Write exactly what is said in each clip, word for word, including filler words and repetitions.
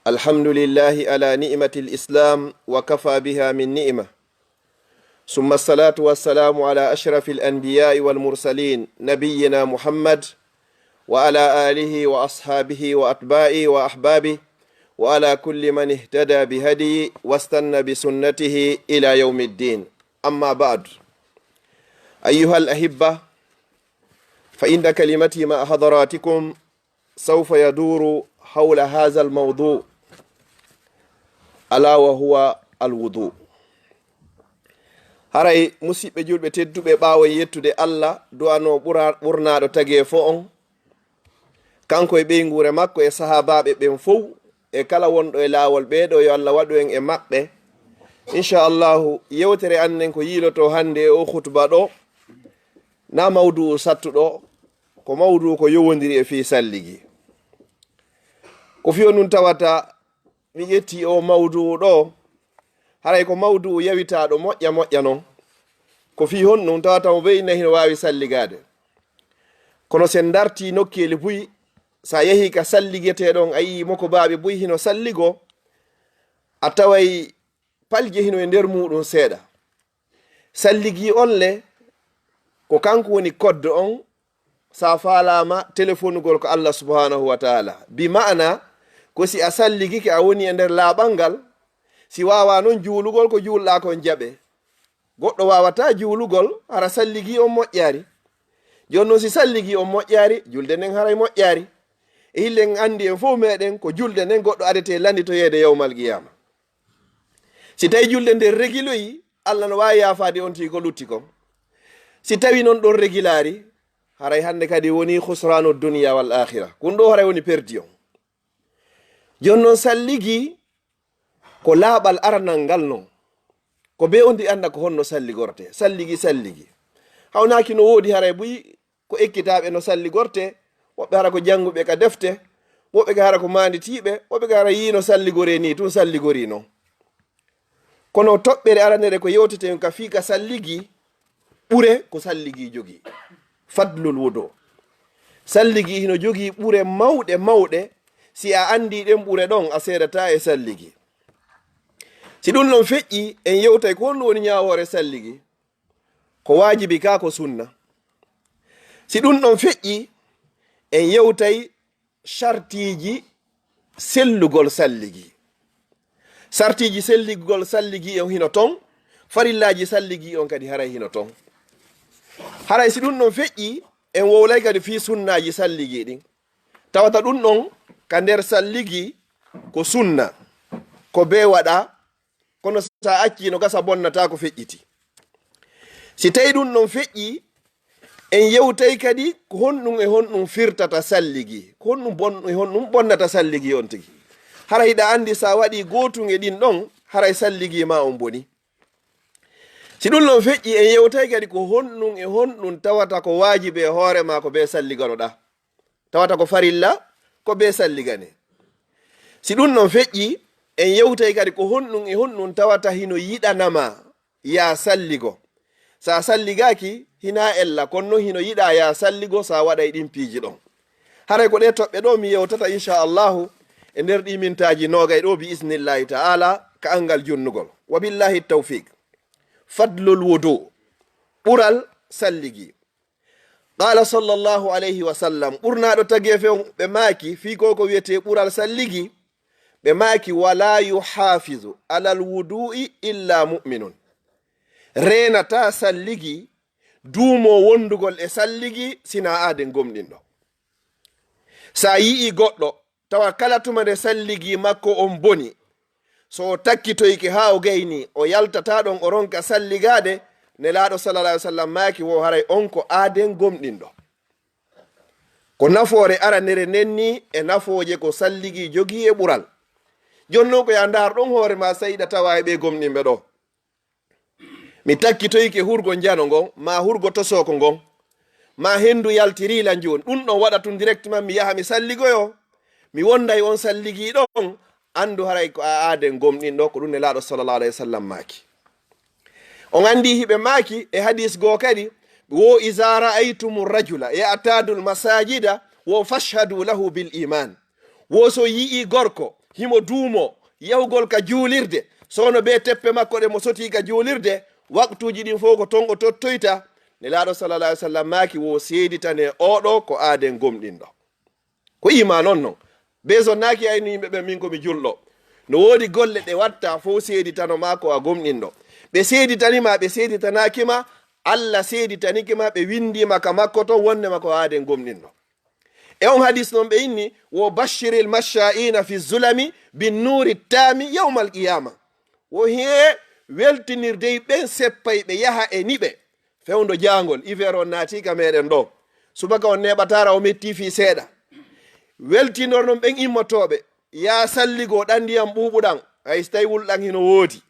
الحمد لله على نعمة الإسلام وكفى بها من نعمة. ثم الصلاة والسلام على أشرف الأنبياء والمرسلين نبينا محمد وعلى آله وأصحابه وأتباعه وأحبابه وعلى كل من اهتدى بهديه واستن بسنته إلى يوم الدين. أما بعد، أيها الأحبة، فإن كلمتي مع حضراتكم سوف يدور حول هذا الموضوع، ألا وهو الوضوء. Haray, musiɓɓe julɓe tedduɓe, ɓaawo en yettude Allah, du'ano ɓura-, ɓurnaaɗo tageefo on, kanko e ɓeynguure makko e sahaabaaɓe ɓen fow, e kala wonɗo e laawol ɓee ɗoo, yo Allah waɗu en e maɓɓe. Insha Allahu, yewtere an nden ko yiilotoo hannde e oo khutba ɗoo, na mawdu'u sattuɗo, ko mawdu'u ko yowondiri e fii salligi. Ko fii honɗun tawata mi ƴetti oo mawdu'u ɗoo, haray ko mawdu'u yawitaaɗo moƴƴa moƴƴa non. Ko fii honɗun tawata mo bee inna hino waawi salligaade. Kono si en dartii nokkeeli buy, si a yehii ka salligetee ɗon, a yi'ii mokobaaɓe buy hino salligoo, a taway palje hino e nder muuɗun seeɗa. Salligi on le, ko kanko woni koddo on, si a faalaama telefonugol ko Allah subhanahu wa ta'ala. Bi ma'ana, ko si a salligike a woni e nder laaɓal ngal, si waawaa non juulugol ko juulɗaa kon jaɓee. Goɗɗo waawataa juulugol, hara salligi on moƴƴaari. Jooni non si salligi on moƴƴaari, julde nden haray moƴƴaari. E hille en anndi en fow meɗen ko julde nden goɗɗo adetee lannditoyeede yawmal qiyaama. Si tawi julde nden regiloyi, Allah no waawi yaafaade on tigi ko lutti kon. Si tawi non ɗon regilaari, haray hannde kadi woni khusraanu dunya wal akhira. Kun ɗoo haray woni perdi on. Jooni non salligi ko laaɓal aranal ngal non. Ko bee on di annda ko honno salligortee. Salligi, salligi. Hawnaaki no woodi haray buy ko ekkitaaɓe no salligortee, woɓɓe hara ko jannguɓe ka defte, woɓɓe ka hara ko maanditiiɓe, woɓɓe ka hara yiino salligoree nii, tun salligorii non. Kono toɓɓere aranere ko yewteten ka fii ka salligi, ɓure ko salligi jogii. Fadlul wudu. Salligi hino jogii ɓure mawɗe mawɗe, si a anndii ɗen ɓure ɗon, a seedataa e salligi. Si ɗun non feƴƴii, en yewtay ko honɗun woni ñaawoore salligi. Ko waajibi kaa ko sunna. Si ɗun ɗon feƴƴii, en yewtay sartiiji sellugol salligi. Sartiiji sellugol salligi on hino ton, farillaaji salligi on kadi haray hino ton. Haray si ɗun ɗon feƴƴii, en wowlay kadi fii sunnaaji salligi ɗin. Tawata ɗun ɗon ka nder salligi ko sunna, ko bee waɗaa, kono si a accii no gasa bonnataa ko feƴƴiti. Si tawi ɗun ɗon feƴƴii, en yewtay kadi ko honɗun e honɗun firtata salligi, ko honɗun bon-, e honɗun bonnata salligi on tigi. Hara hiɗa anndi si a waɗii gootun e ɗin ɗon, haray salligi maa on bonii. Si ɗun ɗon feƴƴii, en yewtay kadi ko honɗun e honɗun tawata ko waajibi e hoore maa ko bee salliganoɗaa. Tawata ko farilla, ko bee salliganee. Si ɗun ɗon feƴƴii, en yewtay kadi ko honɗun e honɗun tawata hino yiɗanaa maa yo a salligo. Si a salligaaki, hinaa ella, kono non hino yiɗaa yo a salligo si a waɗay ɗin piiji ɗon. Haray ko ɗee toɓɓe ɗoo mi yewtata, insha Allahu, e nder ɗii mintaaji noogay ɗoo, bi isnillahi ta'ala, ka anngal junnugol. Wa billahi tawfiq. Fadlul wudu. Ɓural salligi. Qala sallallahu alayhi wa sallam, ɓurnaaɗo tageefe on, ɓe maaki, fii ko ko wi'etee ɓural salligi, ɓe maaki, "Wala yuhafizu alal wudu'i illa mu'minun." Reenataa salligi, duumoo wondugol e salligi, sinaa aaden gomɗinɗo. Si a yi'ii goɗɗo, tawa kala tuma nde salligi makko on boni, so o takkitoyke haa o gaynii, o yaltataa ɗon o ronka salligaade, Nelaaɗo sallallahu alaihi wasallam maaki wo haray on ko aaden gomɗinɗo. Ko nafoore aranere nden nii e nafooje ko salligi jogii e ɓural. Jooni non ko yo a ndaar ɗon hoore maa sey ɗa tawaa e ɓee gomɗinɓe ɗoo. Mi takkitoyke hurgo njano ngon, maa hurgo tosooko ngon, maa henndu yaltirii la njooni. Ɗun ɗon waɗa tun directement mi yaha mi salligoyo, mi wonday on salligii ɗon, anndu haray ko a aaden gomɗinɗo, ko ɗun Nelaaɗo sallallahu alaihi wasallam maaki. On anndi hiɓe maaki e hadis goo kadi, wo, "Iza ra'aytumu rajula ya'tadul masajida, wo, fashhadu lahu bil iman." Wo so yi'ii gorko, himo duumoo yahugol ka juulirde, soono bee teppe makko ɗe mo sotii ka juulirde, waqtuuji ɗin fow ko ton o tottoyta. Nelaaɗo sallallahu alaihi wasallam maaki, wo seeditanee oo ɗoo ko aaden gomɗinɗo. Ko iimaan on non. Bee sonnaaki aynu yimɓe ɓen, min ko mi julɗo. No woodi golle ɗe watta fow seeditano maa ko a gomɗinɗo. Ɓe seeditani ma, ɓe seeditanaaki ma, Alla seeditanike ma, ɓe winndii ma ka makko ton wonnde ma ko aaden gomɗinɗo. E on hadis non ɓe inni, wo bashiril masha'ina fi zulami bin nuri tami yawmal qiyama. Wo hee weltinirde ɓen seppay ɓe yaha e niɓe. Fewndo jaangol, hiver on naatii ka meɗen ɗo. Subaka on neeɓataara o mettii fii seeɗa. Weltinor non ɓen immotooɓe, yaa salligo ɗan ndiyam ɓuuɓuɗan, hay si tawi wulɗan hino woodi.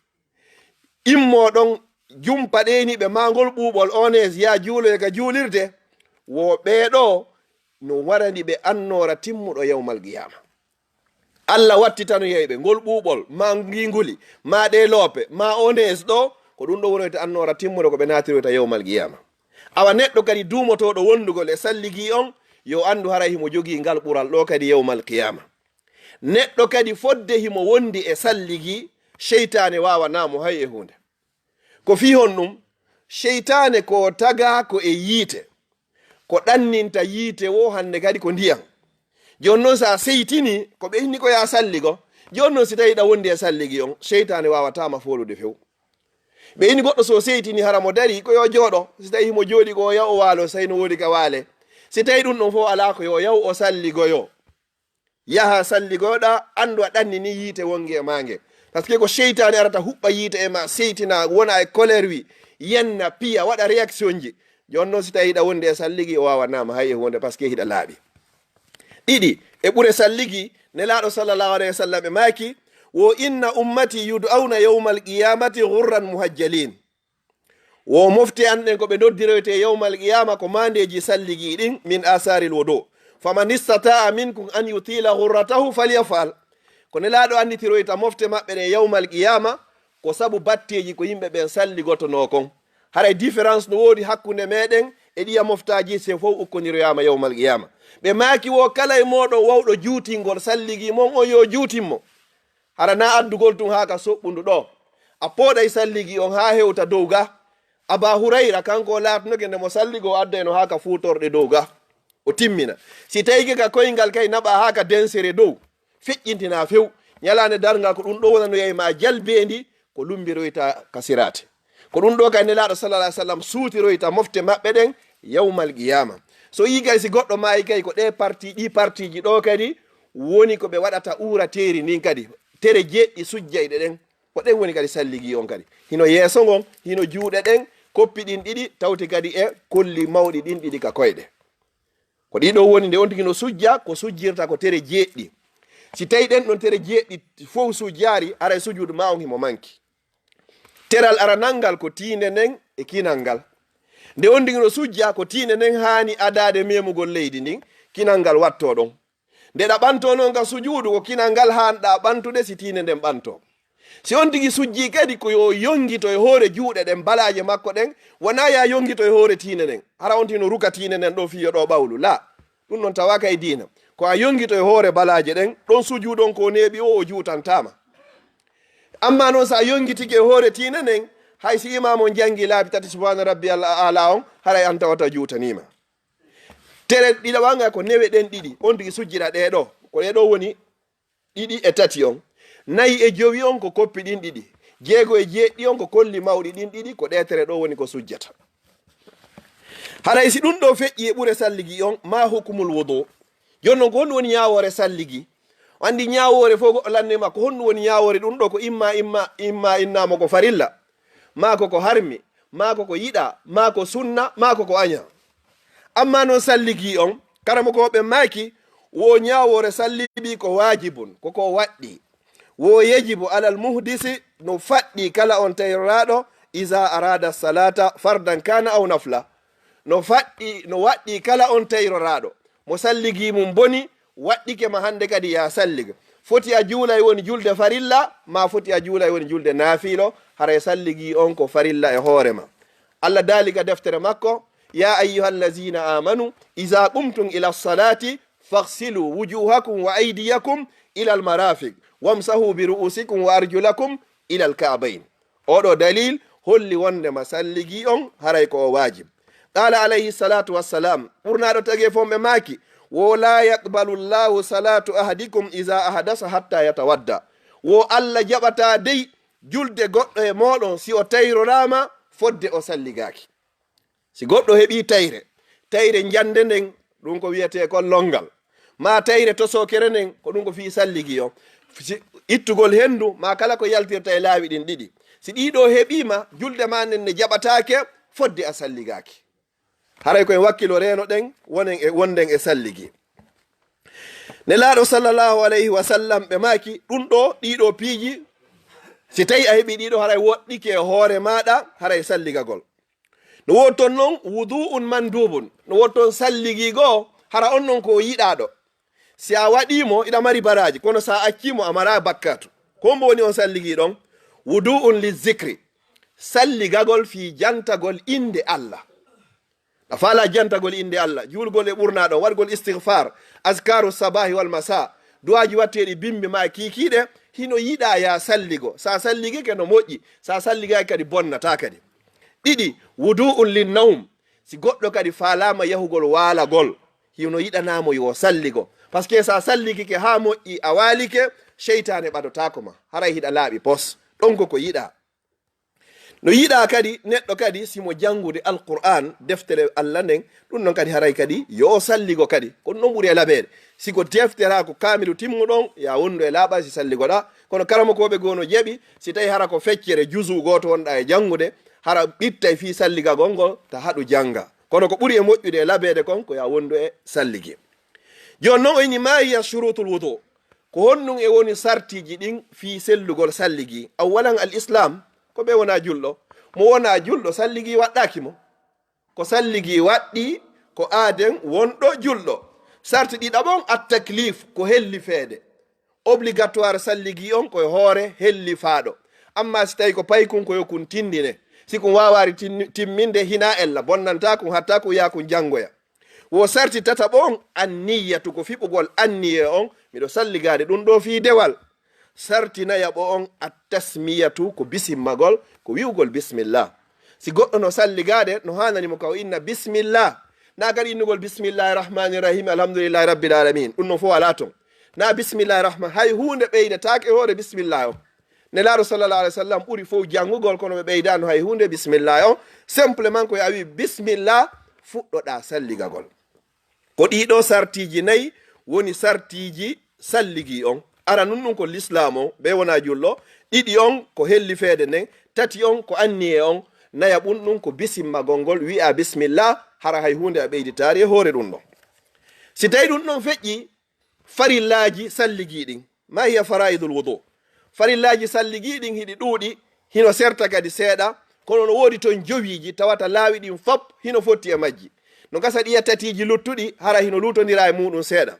Immoo ɗon, jumpa ɗee niɓe maa ngol ɓuuɓol, ones yaa juuloye ka juulirde, wo ɓee ɗoo no warani ɓe annoora timmuɗo yawmal qiyaama. Alla wattitanoyay ɓe ngol ɓuuɓol, maa ngii nguli, maa ɗee loope, maa ones ɗoo, ko ɗun ɗoo wonoyta annoora timmuɗo ko ɓe naatiroyta yawmal qiyaama. Awa neɗɗo kadi duumotooɗo wondugol e salligi on, yo anndu haray himo jogii ngal ɓural ɗoo kadi yawmal qiyaama. Neɗɗo kadi fodde himo wondi e salligi, seytaane waawanaa mo hay e huunde. Ko fii honɗun? Seytaane ko tagaa ko e yiite, ko ɗanninta yiite woo hannde kadi ko ndiyan. Jooni non, si a seytinii, ko ɓe inni ko yaa salligo, jooni non, si tawii hiɗa wondi e salligi on, seytaane waawataa ma foolude few. Ɓe inni goɗɗo si o seytinii hara mo darii, ko yo jooɗo, si tawii himo jooɗi ko o yaw o waalo, si tawii no woodi ka waale. Si tawii ɗun ɗon fow alaa, ko yo yaw o salligoyo. Yaha salligoyoɗaa, anndu a ɗannini yiite wonge e maa nge. Parce que ko seytaane arata huɓɓa yiite e maa, seytina, wona e colère wi, yenna, piya, waɗa réaction ji. Jooni non, si tawii hiɗa wondi e salligi, o waawanaa ma hay e huunde, parce que hiɗa laaɓi. Ɗiɗi, e ɓure salligi, Nelaaɗo sallallahu alayhi wa sallam e maaki, wo inna ummati yud'awna yawmal qiyamati ghurran muhajjalin. Wo mofte an ɗen ko ɓe noddiroytee yawmal qiyaama ko maandeeji salligi ɗin, min asaril wudu. Faman istata'a minkum an yutila ghurratahu falyafal. Ko Nelaaɗo annitiroyta mofte maɓɓe ɗen yawmal qiyaama ko sabu batteeji ko yimɓe ɓen salligotonoo kon. Haray différence no woodi hakkunde meɗen e ɗiya moftaaji, si fow ukkoniroyaama yawmal qiyaama. Ɓe maaki wo kala e mooɗon wawɗo juutingol salligi mon on yo juutin mo. Hara naa addugol tun haa ka soɓɓundu ɗoo. A pooɗay salligi on haa hewta dow ga. Aba Hurayra, kanko o laatinoke nde mo salligo, o addayno haa ka fuutorɗe dow ga. O timmina. Si tawike ka koyngal kay, naɓa haa ka densere dow. Feƴƴintinaa few. Ɲalaande darngal ko ɗun ɗoo wonanoyay ma jalbeendi ko lumbiroyta ka siraate. Ko ɗun ɗoo kay Nelaaɗo sallallahu alayhi wa sallam suutiroyta mofte maɓɓe ɗen yawmal qiyaama. So yi'i kay si goɗɗo maayi kay ko ɗee parti, ɗii partiiji ɗoo kadi woni ko ɓe waɗata uurateeri ndin kadi. Tere jeeɗiɗi sujjayɗe ɗen. Ko ɗen woni kadi salligi on kadi. Hino yeeso ngon, hino juuɗe ɗen, koppi ɗin ɗiɗi, tawti kadi e kolli mawɗi ɗin ɗiɗi ka koyɗe. Ko ɗii ɗoo woni nde on tigi no sujja, ko sujjirta ko tere jeeɗiɗi. Si tawii ɗen ɗon tere jeeɗiɗi fow sujjaali, haray sujuudu maa on himo manki. Teral aranal ngal ko tiinde nden e kinal ngal. Nde on tigi no sujja, ko tiinde nden haani adaade memugol leydi ndin, kinal ngal wattoo ɗon. Nde ɗa ɓantoo non ka sujuudu, ko kinal ngal haanɗaa ɓantude si tiinde nden ɓantoo. Si on tigi sujjii kadi, ko yo yongito e hoore juuɗe ɗen, balaaje makko ɗen, wonaa yaa yongito e hoore tiinde nden. Hara on tigi no ruka tiinde nden ɗoo fii yo ɗoo ɓawlu. Laa, ɗun non tawaaka e diina. Ko a yongito e hoore balaaje ɗen, ɗon sujuudu on ko neeɓi o, o juutantaa ma. Ammaa non, si a yongitike e hoore tiinde nden, hay si imaamu on janngi laabi tati subhaana rabbiyal a'la on, haray an tawata juutanii ma. Tere ɗiɗaɓal ngal ko newe ɗen ɗiɗi, on tigi sujjira ɗee ɗoo. Ko ɗee ɗoo woni ɗiɗi e tati on. Nayi e jowi on ko koppi ɗin ɗiɗi. Jeego e jeeɗiɗi on ko kolli mawɗi ɗin ɗiɗi, ko ɗee tere ɗoo woni ko sujjata. Haray si ɗun ɗoo feƴƴi e ɓure salligi on, ma hukumul wudu? Jooni non, ko honɗun woni ɲaawoore salligi? O anndi ɲaawoore fow goɗɗo lannii ma, ko honɗun woni ɲaawoore ɗun ɗoo? Ko imma, imma, imma innaama ko farilla, maa ko ko harmi, maa ko ko yiɗaa, maa ko sunna, maa ko ko aɲaa. Ammaa non salligi on, karamokooɓe maaki, wo ɲaawoore salligi ko waajibun, ko ko waɗɗii. Wo yajibu alal muhdisi, no faɗɗii kala on tayroraaɗo, iza arada salata fardan kana aw nafla. No faɗɗii, no waɗɗii kala on tayroraaɗo, mo salligi mun boni, waɗɗike ma hannde kadi yaa salligo. Foti a juulay woni julde farilla, maa foti a juulay woni julde naafiilo, haray salligi on ko farilla e hoore ma. Alla daali ka deftere makko, "Ya ayyuhallazina amanu, iza qumtum ila salati, "Faghsilu wujuhakum wa aydiyakum ila al-marafiq, wamsahu bi ru'usikum wa arjulakum ila al-ka'bayn." Oɗo dalil holli wonde ma salligi on haray ko o waajib. Qala alayhi salatu wassalam, ɓurnaɗo tagefon ɓe maaki, wo, "La yaqbalu Allahu salatu ahadikum iza ahdasa hatta yatawadda." Wo Allah jaɓata dey julde goɗɗo e moɗon si o tayrorama fodde o salligaaki. Si goɗɗo heɓi tayre, tayre njande nden, ɗum ko wiyetee kon longal, ma tayre tosokere nden, ko ɗum ko fii salligi on. Si ittugol hendu, ma kala ko yaltirta e laawi ɗin ɗiɗi. Si ɗii ɗoo heɓiima, julde ma nden ne jaɓataake fodde a salligaaki. Haray ko en wakkilo reeno ɗen, wonen e, wonden e salligi. Nelaaɗo sallallahu alayhi wa sallam ɓe maaki, ɗum ɗoo, ɗii ɗoo piiji, si tawi a heɓi ɗii ɗoo, haray woɗɗike e hoore maaɗa, haray salligagol. No woodi ton non wudu'un mandubun. No woodi ton salligi goo, hara on non ko yiɗaaɗo. Si a waɗii mo, iɗa mari baraaji, kono si a accii mo, a maraa bakkaatu. Ko mbo woni on salligi ɗon? Wudu'un li zikri. Salligagol fii jantagol innde Allah. A faala jantagol innde Allah, juulgol e ɓurnaaɗo, waɗgol istighfar, azkaru sabahi wal masa, du'aaji watteeɗi bimbi ma kiikiiɗe, hino yiɗaa ya salligo. Sa salligike no moƴƴi, sa salligaaki kadi bonnataa kadi. Ɗiɗi, wudu'un lin nawm. Si goɗɗo kadi faalaama yahugol waalagol, hino yiɗanaa mo yo salligo. Parce que sa salligike haa moƴƴi a waalike, seytaane ɓadotaako ma. Haray hiɗa laaɓi pos. Ɗon ko ko yiɗaa. No yiɗaa kadi neɗɗo kadi si mo janngude Alqur'aan, deftere Allah nden, ɗum non kadi haray kadi yo o salligo kadi. Ko ɗum ɗon ɓuri e labeede. Si ko defteraa ko kaamilu timmuɗon, ya wondu e laaɓal si salligoɗaa. Kono karamokooɓe goo no jaɓi, si tawi hara ko feccere juzu gooto wonɗaa e janngude, hara ɓittay fii salligagol ngol, ta haɗu jannga. Kono ko ɓuri e moƴƴude e labeede kon, ko ya wondu e salligi. Jooni non o inni, "Ma hiya shurutul wudu?" Ko honɗum e woni sartiiji ɗin fii sellugol salligi? Awwalan al islam, ko ɓe wonaa julɗo. Mo wonaa julɗo, salligi waɗɗaaki mo. Ko salligi waɗɗi, ko aaden wonɗo julɗo. Sarti ɗiɗaɓon, at taklif, ko hellifeede. Obligatoire salligi on ko e hoore hellifaaɗo. Amma si tawi ko paykun, ko yo kun tindine. Si kun waawaari tin-, timminde, hinaa ella, bonnantaa kun, hatta kun yaa kun janngoya. Wo sarti tataɓo on, an niyyatu, ko fiɓugol anniye on, miɗo salligaade ɗum ɗoo fii dewal. Sarti nayaɓo on, at tasmiyatu, ko bisimmagol, ko wi'ugol bismillah. Si goɗɗo no salligaade, no haanani mo ka o inna bismillah. Naa kadi innugol bismillahi rahmani rahim, alhamdulillahi rabbil alamin. Ɗum non fof alaa ton. Naa bismillahi rahman, hay huunde ɓeydetaake e hoore bismillah on. Nelaaɗo sallallahu alaihi wasallam ɓuri fof janngugol, kono ɓe ɓeydaano hay huunde bismillah on. Simplement ko a wi bismillah, fuɗɗoɗaa salligagol. Ko ɗii ɗoo sartiiji nayi woni sartiiji salligi on. Aranun ɗum ko lislaam on, ɓe wonaa julɗo. Ɗiɗi on ko hellifeede nden. Tati on ko anniye on. Nayaɓun ɗum ko bisimmagol ngol, wi'a bismillah, hara hay huunde a ɓeyditaari e hoore ɗum ɗon. Si tawi ɗum ɗon feƴƴi, farillaaji salligi ɗin. Ma hiya faraidul wudu? Farillaaji salligi ɗin hiɗi ɗuuɗi, hino serta kadi seeɗa, kono no woodi ton jowiiji tawata laawi ɗin fop hino fotti e majji. No gasa ɗiya tatiiji luttuɗi, hara hino luutondira e muuɗum seeɗa.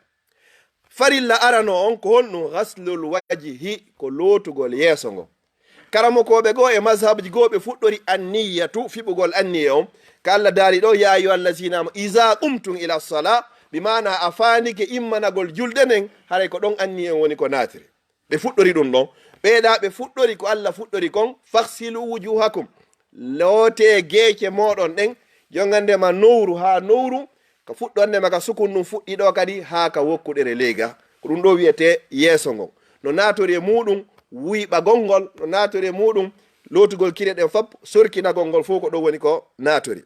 Farilla arano on ko honɗum? Ghaslul wajhi, ko lootugol yeeso ngon. Karamokooɓe goo e mazhabji goo ɓe fuɗɗori anniyatu, fiɓugol anniye on. Ka Allah daali ɗoo, "Ya ayyuhal lazina amanu, iza qumtum ila sala," bi maana a faandike immanagol julde nden, haray ko ɗon anniye on woni ko naatiri. Ɓe fuɗɗori ɗum ɗon. Ɓeeɗaa ɓe fuɗɗori ko Allah fuɗɗori kon, "Faghsilu wujuhakum." Lootee geece mooɗon ɗen, jongande ma nowru haa nowru, ka fuɗɗonde ma ka sukun ɗum fuɗɗi ɗoo kadi, haa ka wokkuɗere leyga. Ko ɗum ɗoo wiyetee yeeso ngon. No naatori e muuɗum wuyɓagol ngol, no naatori e muuɗum lootugol kine ɗen fop, sorkinagol ngol fof ko ɗoo woni ko naatori.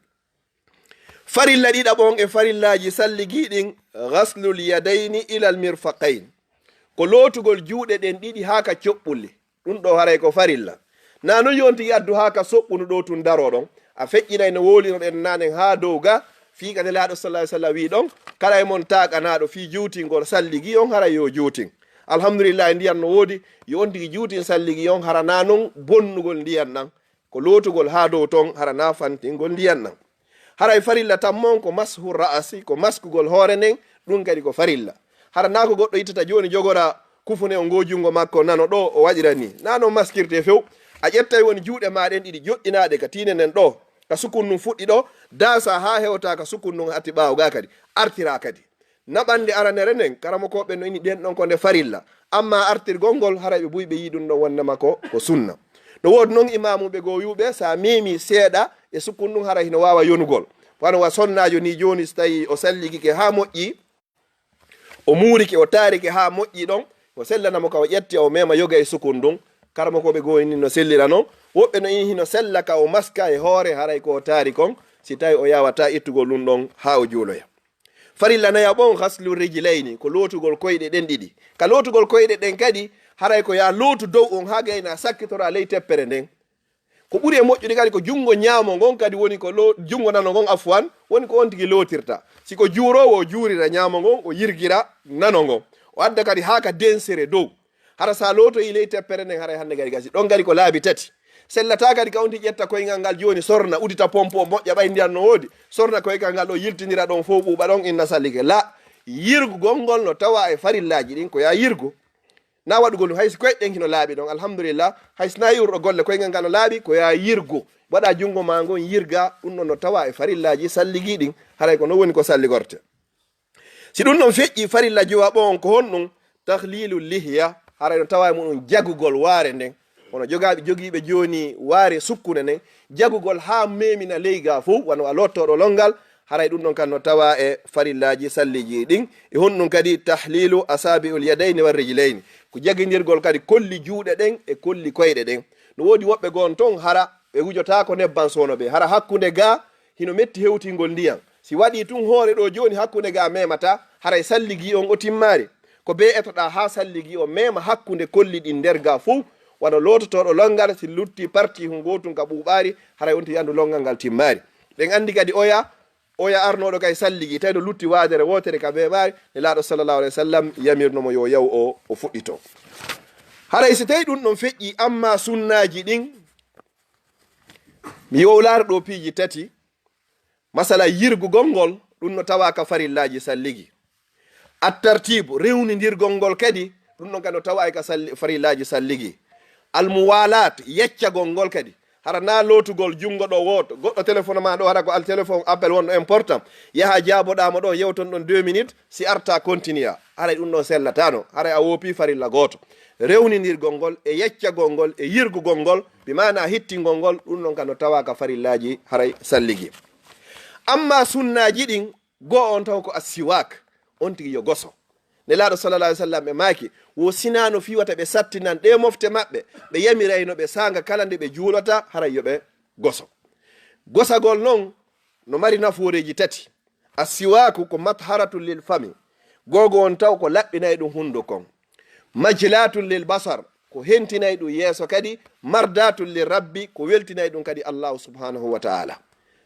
Farilla ɗiɗaɓo on e farillaaji salligi ɗin, ghaslul yadayni ilal mirfaqayn. Ko lootugol juuɗe ɗen ɗiɗi haa ka coɓɓuli. Ɗum ɗoo haray ko farilla. Naa non yo on tigi addu haa ka soɓɓundu ɗoo tun daroo ɗon. A feƴƴinay no wowlinoɗen naanen haa dow ga, fii ka Nelaaɗo sallallahu alaihi wasallam wii ɗon, kala e mon taakanaaɗo fii juutingol salligi on, haray yo juutin. Alhamdulillah, ndiyan no woodi, yo on tigi juutin salligi on, hara naa non bonnugol ndiyan ɗan. Ko lootugol haa dow ton, hara naa fantingol ndiyan ɗan. Haray farilla tammo on ko mashu ra'asi, ko maskugol hoore nden, ɗum kadi ko farilla. Hara naa ko goɗɗo ittata jooni jogora kufune on ngoo junngo makko nano ɗoo, o waɗira nii. Naa non maskirtee few. A ƴettay woni juuɗe maa ɗen ɗiɗi joɗɗinaaɗe ka tiinde nden ɗoo, ka sukun ndun fuɗɗi ɗoo, daasa haa hewta ka sukun ndun hatti ɓaawo gaa kadi. Artira kadi. Naɓande aranere nden, karamokooɓe no ini ɗen ɗon ko nde farilla. Amma artirgol ngol, haray ɓe buy ɓe yii ɗum ɗon wonnama ko, ko sunna. No woodi non imaamuɓe goo wi'uɓe, so a meemi seeɗa e sukun ɗum, haray hino waawa yonugol. Wano wa sonnaajo ni jooni, so tawi o salligike haa moƴƴi, o muurike, o taarike haa moƴƴi ɗon, ko sellanamo ka o ƴetti, o meema yoga e sukun ɗum. Karamokooɓe goo ini no sellira non. Woɓɓe no ini hino sella ka o maska e hoore, haray ko o taari kon, si tawi o yaawataa ittugol ɗum ɗon haa o juuloya. Farilla nayaɓo on, ghaslu rijlayni, ko lootugol koyɗe ɗen ɗiɗi. Ka lootugol koyɗe ɗen kadi, haray ko yaa lootu dow on haa gayna sakkitora ley teppere nden. Ko ɓuri e moƴƴude kadi ko junngo ñaamo ngon kadi woni ko lo-, junngo nano ngon, afwan, woni ko on tigi lootirta. Si ko juuroowo, o juurira ñaamo ngon, o yirgira nano ngon. O adda kadi haa ka densere dow. Hara sa lootoyi ley teppere nden, haray hannde kadi gasi. Ɗon kadi ko laabi tati. Sellataa kadi ka on tigi ƴetta koyngal ngal jooni, sorna, udita pompe o moƴƴa ɓay ndiyan no woodi. Sorna koyngal ngal ɗo, yiltindira ɗon fow ɓuuɓa ɗon, inna sallike. La, yirgugol ngol no tawa e farillaaji ɗin, ko yaa yirgu. Na waɗugol ɗum, hay si koyɗe ɗen hino laaɓi ɗon, alhamdulillah, hay si na yi'urɗo golle koyngal ngal no laaɓi, ko yaa yirgu. Waɗa junngo ma ngon yirga, ɗum ɗon no tawa e farillaaji salligi ɗin, haray ko non woni ko salligorte. Si ɗum ɗon feƴƴi, farilla jowaɓo on ko honɗum? Tahlilu lihya, haray no tawa e muɗum jagugol waare nden. Kono jogaaɓe, jogiiɓe jooni waare sukkunde nden, jagugol haa memina ley ga fow, wano a lottoɗo longal, haray ɗum ɗon kan no tawa e farillaaji salliji ɗin. E honɗum kadi? Tahlilu asabi'ul yadayni war rijlayni, ko jagindirgol kadi kolli juuɗe ɗen e kolli koyɗe ɗen. No woodi woɓɓe goo ton hara ɓe wujotaako nebban soono ɓe, hara hakkunde ga hino metti hewtingol ndiyan. Si waɗi tun hoore ɗo jooni hakkunde ga memata, haray salligi on o timmaari. Ko bee etoɗa haa salligi o mema hakkunde kolli ɗin nder ga fow, wano loototoɗo longal, si lutti parti hun gootun ka ɓuuɓaari, haray on tigi anndu longal ngal timmaari. Ɗen anndi kadi oya, oya arnoɗo kay salligi, tawi no lutti waadere wootere ka ɓeeɓaari, Nelaaɗo sallallahu alayhi wa sallam yamirno mo yo yaw o, o fuɗɗito. Haray si tawi ɗum ɗon feƴƴi, amma sunnaaji ɗin, mi yowlaare ɗo piiji tati. Masala yirgugol ngol, ɗum no tawa ka farillaaji salligi. At-tartibu, rewnindirgol ngol kadi, ɗum ɗon kadi no tawa e ka salli-, farillaaji salligi. Al-muwalaat, yeccagol ngol kadi. Hara na lootugol junngo ɗo wooto, goɗɗo téléphone ma ɗo, hara ko al téléphone appel wonɗo important. Yaha jaaboɗaa mo ɗo, yewton ɗon deux minutes, si arta continue. Haray ɗum ɗon sellataano, haray a woopi farilla gooto. Rewnindirgol ngol, e yeccagol ngol, e yirgugol ngol, bi maana hittingol ngol, ɗum ɗon kadi no tawa ka farillaaji haray salligi. Amma sunnaaji ɗin, go'o on taw ko assiwaak, on tigi yo goso. Nelaaɗo sallallahu alaihi wasallam ɓe maaki, wo sinaano fii wata ɓe sattinan ɗee mofte maɓɓe, ɓe yamirayno ɓe saanga kala nde ɓe juulata, haray yo ɓe goso. Gosagol non no mari nafooreeji tati. Assiwaaku ko matharatun lil fami, googo on taw ko laɓɓinay ɗum hunduko on. Majlatun lil basar, ko hentinay ɗum yeeso kadi. Mardatun lir rabbi, ko weltinay ɗum kadi Allahu subhanahu wa ta'ala.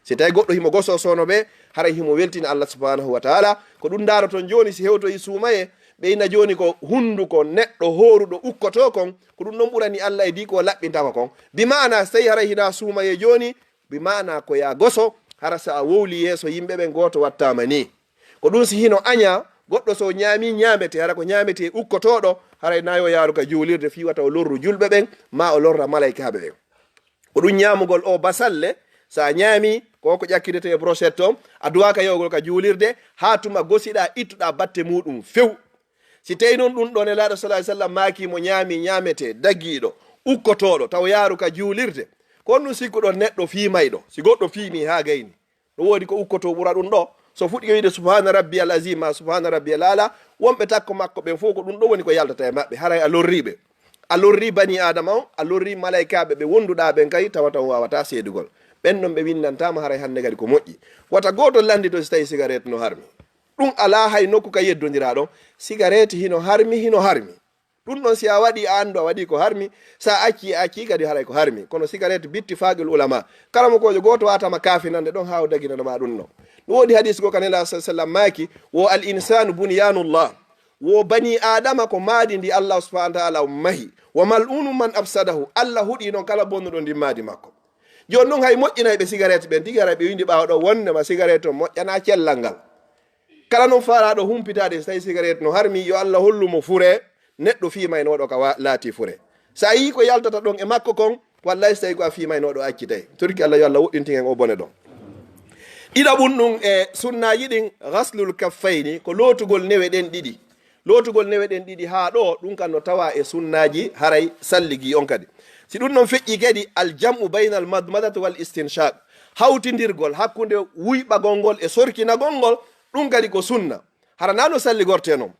Si tawi goɗɗo himo goso soono ɓe, haray himo weltina Allah subhanahu wa ta'ala. Ko ɗum ndaroton jooni si hewtoyi suumaye, ɓe ina jooni ko hunduko neɗɗo hooruɗo ukkotoo kon, ko ɗum ɗon ɓurani Allah e dii ko laɓɓintama kon. Bi maana si tawi haray hina suumaye jooni, bi maana ko yaa goso, hara sa a wowli yeeso yimɓe ɓen gooto wattaama nii. Ko ɗum si hino aña, goɗɗo so ñaami ñaamete, hara ko ñaamete ukkotooɗo, haray na yo yaaru ka juulirde fii wata o lorru julɓe ɓen, maa o lorra malaykaaɓe ɓen. Ko ɗum ñaamugol o basalle, sa ñaami, ko ko ƴakkirete e brochette on, a duwaaka yahugol ka juulirde, haa tuma gosiɗaa, ittuɗaa batte muuɗum few. Si tawi non ɗum ɗo Nelaaɗo sallallahu alaihi wasallam maaki mo ñaami ñaamete, dagiiɗo, ukkotooɗo, taw yaaru ka juulirde, ko honɗum sikkuɗon neɗɗo fiimayɗo, si goɗɗo fiimi haa gayni? No woodi ko ukkotoo ɓura ɗum ɗo. So fuɗɗike wiide, "Subhaana rabbiyal azim," maa, "Subhaana rabbiyal aala," wonɓe takko makko ɓen fof ko ɗum ɗo woni ko yaltata e maɓɓe. Haray a lorrii ɓe. A lorrii banii Aadama on, a lorrii malaykaaɓe ɓe wonduɗaa ɓen kay, tawata on waawataa seedugol. Ɓen non ɓe winnantaama haray hannde kadi ko moƴƴi. Wata gooto lanndito si tawi sigaret no harmi. Ɗum alaa hay nokku ka yeddondiraa ɗon. Sigaret hino harmi, hino harmi. Ɗum ɗon si a waɗi, a anndu a waɗi ko harmi, sa acci, a acci kadi haray ko harmi. Kono sigaret bittifaaqil ulama. Karamokoojo gooto waatama kaafinande ɗon haa o daginana ma ɗum ɗon. Ɗum woodi hadis goo ka Nelaaɗo sallallahu alaihi wasallam maaki, wo al insanu bunyanullah. Wo banii Aadama ko maadi ndi Allah subhanahu wa ta'ala mahi. Wa mal'unun man afsadahu. Allah huɗi non kala bonnuɗo ndin maadi makko. Jooni non hay moƴƴinayɓe sigaret ɓen tigi haray ɓe windi ɓaawo ɗo wondema sigaret on moƴƴanaa cellal ngal. Kala non faalaaɗo humpitaade, so tawi sigaret no harmi, yo Allah hollu mo fure neɗɗo fiimaynooɗo ka wa-, laati fure. So a yii ko yaltata ɗon e makko kon, wallahi so tawi ko a fiimaynooɗo accitay. Torki Allah yo Allah woɗɗintin en o bone ɗon. Ɗiɗaɓun ɗum e sunnaaji ɗin, ghaslul kaffayni, ko lootugol newe ɗen ɗiɗi. Lootugol newe ɗen ɗiɗi haa ɗoo, ɗum kan no tawaa e sunnaaji haray salligi on kadi. Si ɗum ɗon feƴƴii kadi, al jam'u baynal madmadati wal istinshaq, hawtindirgol hakkunde wuyɓagol ngol e sorkinagol ngol, ɗum kadi ko sunna. Hara naa no salligortee non.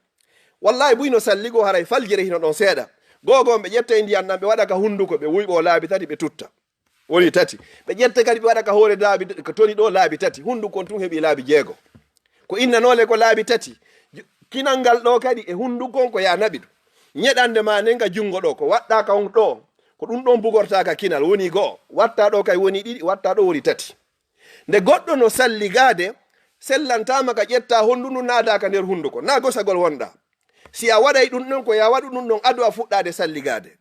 Wallaahi, buy no salligoo, haray faljere hino ɗon seeɗa. Goo goo ɓe ƴetta e ndiyan ɗan, ɓe waɗa ka hunduko, ɓe wuyɓoo laabi tati, ɓe tutta. Woni tati. Ɓe ƴetta kadi, ɓe waɗa ka hoore laabi, ko toni ɗoo laabi tati. Hunduko on tun heɓii laabi jeego. Ko innanoo le ko laabi tati. Ju-, kinal ngal ɗoo kadi e hunduko on ko yaa naɓi ɗum. Ñeɗannde maa nden ka junngo ɗoo, ko waɗɗaa ka on ɗoo, ko ɗum ɗon bugortaa ka kinal, woni go'o. Wattaa ɗoo kay woni ɗiɗi, wattaa ɗoo woni tati. Nde goɗɗo no salligaade, sellantaama ka ƴettaa honndu ndun naadaa ka nder hunduko, naa gosagol wonɗaa. Si a waɗay ɗum ɗon, ko yaa waɗu ɗum ɗon ado a fuɗɗaade salligaade.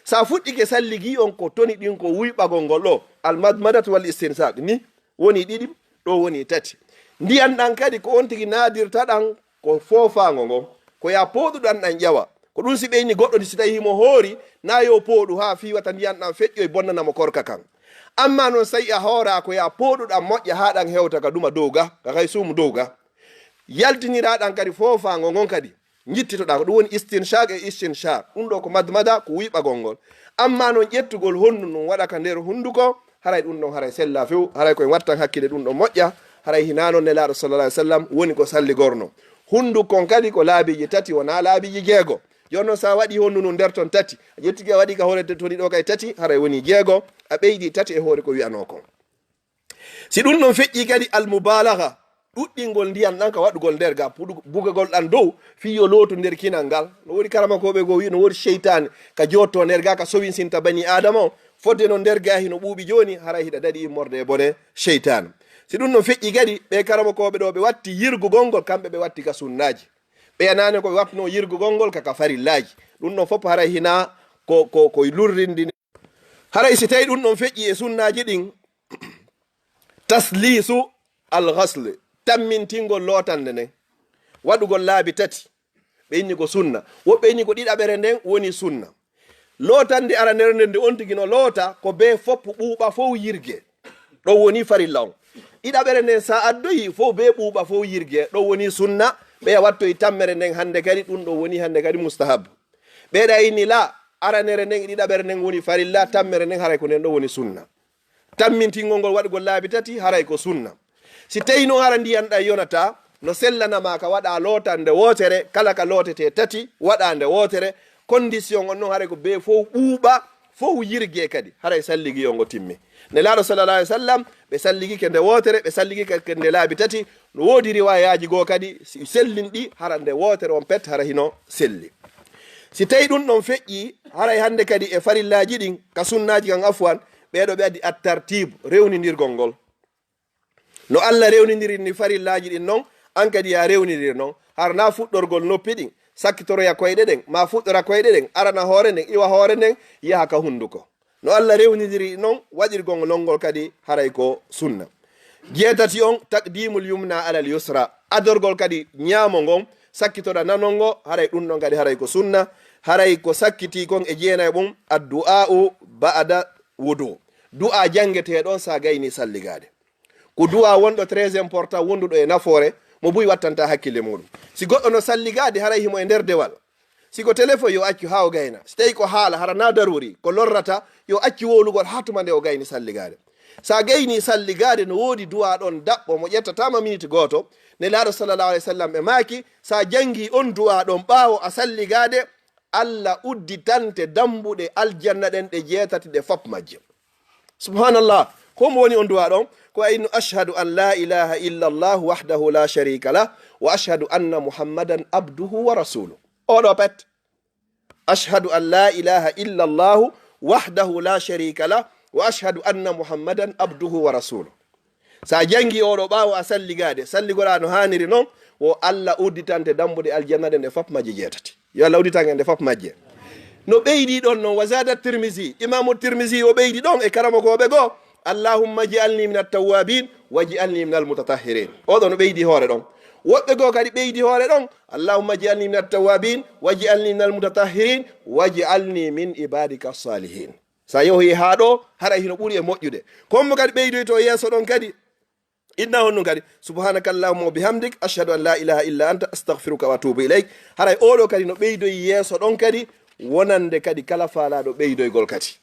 Si a fuɗɗike salligi on, ko toni ɗin ko wuyɓagol ngol ɗoo, al madmadatu wal istinsaq, ni woni ɗiɗi, ɗoo woni tati. Ndiyan ɗan kadi ko on tigi naadirta ɗan, ko foofaango ngon, ko yaa pooɗuɗan ɗan ƴawa. Ko ɗum si ɓeyni goɗɗo ni, si tawi himo hoori, naa yo pooɗu haa fii wata ndiyan ɗan feƴƴoy bonnana mo korka kan. Ammaa non si tawi a hooraa, ko yaa pooɗuɗan moƴƴa haa ɗan hewta ka duma dow ga, ka kay suumu dow ga. Yaltiniraa ɗan kadi foofaango ngon kadi. Njittitoɗaa ko ɗum woni istinshaq e istinshar. Ɗum ɗoo ko madmada, ko wuyɓagol ngol. Ammaa non ƴettugol honndu ndun waɗa ka nder hunduko, haray ɗum ɗon haray sellaa few, haray koye wattan hakkille ɗum ɗon moƴƴa, haray hinaa non Nelaaɗo sallallahu alaihi wasallam woni ko salligorno. Hunduko on kadi ko laabiiji tati, wonaa laabiiji jeego. Jooni non si a waɗii honndu ndun nder ton tati, a ƴettike a waɗii ka hoore toni ɗoo kay tati, haray woni jeego, a ɓeydii tati e hoore ko wi'anoo kon. Si ɗum ɗon feƴƴii kadi, al mubalagha, ɗuɗɗingol ndiyan ɗan ka waɗugol nder ga, puɗu-, bugagol ɗan dow, fii yo lootu nder kinal ngal. No woodi karamakooɓe goo wi'i, no woodi seytaane ka joottoo nder ga, ka sowinsinta banii Aadama on. Fodde non nder ga hino ɓuuɓi jooni, haray hiɗa daɗi immorde e bone seytaane. Si ɗum ɗon feƴƴii kadi, ɓee karamakooɓe ɗoo ɓe watti yirgugol ngol, kamɓe ɓe watti ka sunnaaji. Ɓee naane ko ɓe wattunoo yirgugol ngol ka, ka farillaaji. Ɗum ɗon fof haray hinaa ko, ko, ko lurrindini. Haray si tawi ɗum ɗon feƴƴii e sunnaaji ɗin, tasliisu al-ghasl, tammintingol lootannde nden, waɗugol laabi tati, ɓe inni ko sunna. Woɓɓe inni ko ɗiɗaɓere nden woni sunna. Lootannde aranere nden, nde on tigi no loota, ko bee foppu ɓuuɓa fow yirgee. Ɗon woni farilla on. Ɗiɗaɓere nden, sa addoyi fow bee ɓuuɓa fow yirgee. Ɗon woni sunna. Ɓeya wattoyi tammere nden hannde kadi, ɗum ɗon woni hannde kadi mustahab. Ɓeya inni la, aranere nden e ɗiɗaɓere nden woni farilla, tammere nden haray ko nden ɗon woni sunna. Tammintingol ngol waɗugol laabi tati, haray ko sunna. Si tawi non hara ndiyan ɗan yonataa, no sellana ma ka waɗa lootannde wootere, kala ka lootetee tati, waɗa nde wootere. Condition on non haray ko bee fow ɓuuɓa, fow yirgee kadi, haray salligi on ngo timmi. Nelaaɗo sallallahu alaihi wasallam, ɓe salligike nde wootere, ɓe salligike nde laabi tati. No woodi riwaayaaji goo kadi, si sellin ɗi, hara nde wootere on pet, hara hino selli. Si tawi ɗum ɗon feƴƴii, haray hannde kadi e farillaaji ɗin, ka sunnaaji kan afwan, ɓee ɗoo ɓe addi at-tartib, rewnindirgol ngol. No Alla rewnindiri ni farillaaji ɗin non, an kadi yaa rewnindir non. Hara naa fuɗɗorgol noppi ɗin, sakkitoroya koyɗe ɗen, maa fuɗɗora koyɗe ɗen, arana hoore nden, iwa hoore nden, yaha ka hunduko. No Alla rewnindiri non, waɗirgol ngol kadi haray ko sunna. Jeetati on, taqdimul yumna alal yusra, adorgol kadi ñaamo ngon, sakkitoɗa nano ngo, haray ɗum ɗon kadi haray ko sunna. Haray ko sakkitii kon e jeenay ɗum, addu'a'u ba'da wudu. Du'a janngetee ɗon sa gayni salligaade. Ko du'a wonɗo très important, wonduɗo e nafoore, mo buy wattanta hakkille muɗum. Si goɗɗo no salligaade, haray himo e nder dewal. Si ko téléphone, yo accu haa o gayna. Si tawi ko haala, hara na daruri, ko lorrata, yo accu wowlugol haa tuma nde o gayni salligaade. Sa gayni salligaade, no woodi du'a ɗon daɓɓo mo ƴettataama miniti gooto. Nelaaɗo sallallahu alaihi wasallam ɓe maaki, sa jangi on du'a ɗon ɓaawo a salligaade, Alla udditante dambuɗe aljanna ɗen ɗe jeetati ɗe fop majje. Subhanallah. Ko mo woni on du'a ɗon? Ko a innu, ashhadu an la ilaha illa Allah wahdahu la sharika lah, wa ashhadu anna Muhammadan abduhu wa rasuluh. Oɗo pet. Ashhadu an la ilaha illa Allah wahdahu la sharika lah, wa ashhadu anna Muhammadan abduhu wa rasuluh. Sa jangi oɗo ɓaawo a salligaade, salligoɗa no haaniri non, wo Alla udditante dambuɗe aljanna ɗen ɗe fop majje jeetati. Yo Alla udditan en ɗe fop majje. No ɓeydi ɗon non, wa zada Tirmizi, Imamu Tirmizi o ɓeydi ɗon e karamokooɓe goo, "Allahumma ij'alni min at-tawwabin, waj'alni min al-mutatahhirin." Oɗo no ɓeydi hoore ɗon. Woɓɓe goo kadi ɓeydi hoore ɗon, "Allahumma ij'alni min at-tawwabin, waj'alni min al-mutatahhirin, waj'alni min ibadika as-salihin." Sa yehi haa ɗo, haray hino ɓuri e moƴƴude. Kon mo kadi ɓeydoyto yeeso ɗon kadi, Inna honɗum kadi, subhanaka allahumma wa bihamdik, ashhadu an la ilaha illa anta, astaghfiruka wa atubu ilayk. Haray oɗo kadi no ɓeydoyi yeeso ɗon kadi, wonande kadi kala faalaaɗo ɓeydoygol kadi.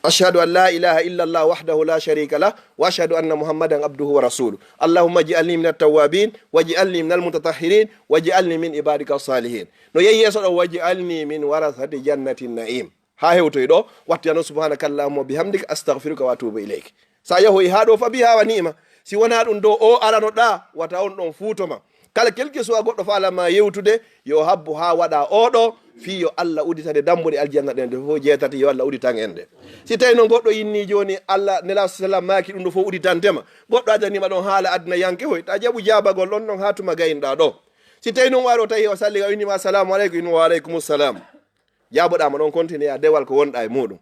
Ashhadu an la ilaha illa allah wahdahu la sharika lah, wa ashhadu anna muhammadan abduhu wa rasuluh. Allahumma ij'alni min at-tawwabin, waj'alni min al-mutatahhirin, waj'alni min ibadika as-salihin. No yehi yeeso ɗo, waj'alni min warasati jannati na'im. Ha hewtoy ɗo, wattiyano subhanaka allahumma wa bihamdik, astaghfiruka wa atubu ilayk. Sa yahoyi ha ɗo, fa biha wa ni'ma. Si wona ɗum ɗo o arano ɗa, wata on ɗon fuutoma. Kala quelque soit goɗɗo faalama yewtude, yo habbo ha waɗa oɗo, fii yo Allah uditane dambuɗe aljanna ɗen ɗe fof jeetati, yo Allah uditan en ɗe. Si tawi noon goɗɗo inni jooni Allah nela sallam maaki ɗum ɗo fof uditantema, goɗɗo adanima ɗon haala aduna yanke hoy, ta jaɓu jaabagol ɗon ɗon ha tuma gayinɗa ɗo. Si tawi noon waro tawi o salli o innima assalamu aleykum, inno wa aleykum salam. Jaaboɗaama ɗon, continue a dewal ko wonɗa e muɗum.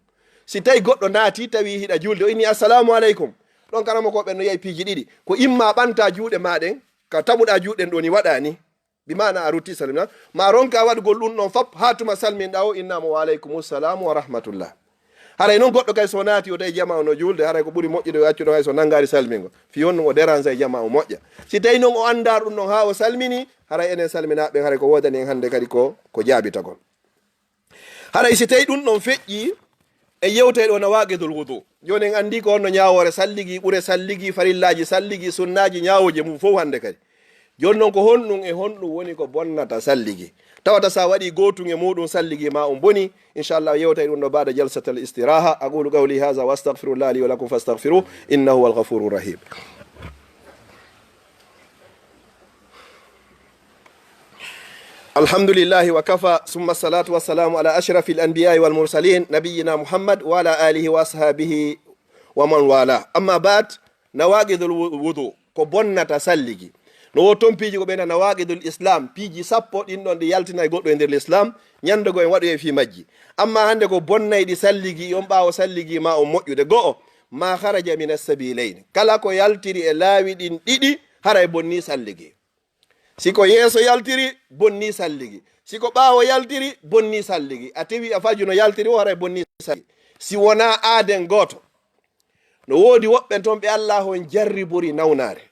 Si tawi goɗɗo naati, tawi hiɗa julde, o inni assalamu aleykum. Ɗon karama ko ɓen no yahi piiji ɗiɗi. Ko imma ɓanta juuɗe ma ɗen, ka tamuɗa juuɗe ɗen ɗoni waɗa ni. Bi maana a rutti salmina. Ma ronka waɗugol ɗum ɗon fop, ha tuma salminɗa o, innama wa aleykum salam wa rahmatullah. Haray noon goɗɗo kay so naati o tawi jama o no julde, haray ko ɓuri moƴƴude o accu ɗon hay so nangari salmingo. Fi honno o dérange e jama o moƴƴa. Si tawi noon o andar ɗum ɗon ha o salmini, haray enen salminaɓe, haray ko wodani en hande kadi ko, ko jaabitagol. Haray si tawi ɗum ɗon feƴƴi, e yewtay ɗo nawaqidul wudu. Jooni en anndi ko honno ñaawoore salligi, ɓure salligi, farillaaji salligi, sunnaaji ñaawooje mum fof hannde kadi. Jooni noon ko honɗum e honɗum woni ko bonnata salligi? Tawata sa waɗi gootum e muɗum salligi ma on boni. Inchallah yewtay ɗum ɗo baada jalsatal istiraha. Aqulu qawli hadha wa astaghfirullah li wa lakum fastaghfiruh innahu huwal ghafurur rahim. Alhamdulillahi wa kafa, summa salatu wa salamu ala ashrafil anbiya'i wal mursalin, nabiyyina Muhammad wa ala alihi wa ashabihi wa man wala. Amma ba'd, nawaqidul wu-, wudu, ko bonnata salligi. No wo ton piiji ko ɓeyna nawaqidul islam, piiji sappo ɗin ɗon ɗi yaltinay goɗɗo e nder l'islam, ñande go en waɗoye fii majji. Amma hannde ko bonnayɗi salligi, on ɓaawo salligi ma on moƴƴude. Go'o, ma kharaja min as-sabilayni. Kala ko yaltiri e laawi ɗin ɗiɗi, haray bonni salligi. Si ko yeeso yaltiri, bonni salligi. Si ko ɓaawo yaltiri, bonni salligi. A tewi a faju no yaltiri o, haray bonni salligi. Si wonaa aaden gooto. No woodi woɓɓe ton ɓe Allah on jarribori nawnaare.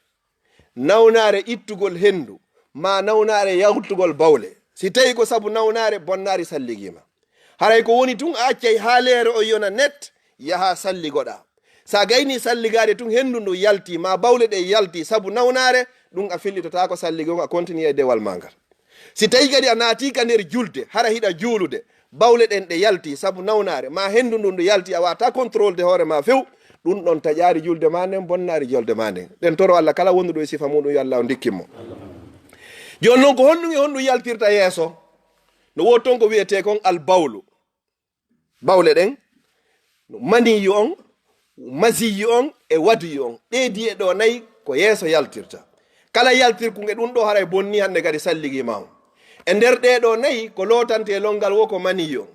Nawnaare ittugol henndu, maa nawnaare yaltugol bawle. Si tawi ko sabu nawnaare, bonnaari salligii ma. Haray ko woni tun a accay haa leere o yona net, yaha salligoɗaa. Sa gayni salligaade tun henndu ndu yalti, maa bawle ɗe yalti sabu nawnaare, ɗum a fillitotaako salligi on, a continue e dewal ma ngal. Si tawi kadi a naati ka nder julde, hara hiɗa juulude, bawle ɗen ɗe yalti sabu nawnaare, maa henndu ndun ndu yalti, a wata contrôle de hoore ma few, ɗum ɗon taƴaari julde ma nden, bonnaari julde ma nden. Ɗen toro Allah kala wonduɗo e sifa muɗum, yo Allah o ndikkin mo. Jooni non ko honɗum e honɗum yaltirta yeeso? No woodi ton ko wi'etee kon al bawlu. Bawle ɗen, no maniyu on, masiyu on, e wadiyu on. Ɗee di'e ɗo nayi ko yeeso yaltirta. Kala yaltirku nge ɗum ɗo haray bonni hannde kadi salligi ma on. E nder ɗee ɗo nayi ko lootante lonngal wo ko maniyu on.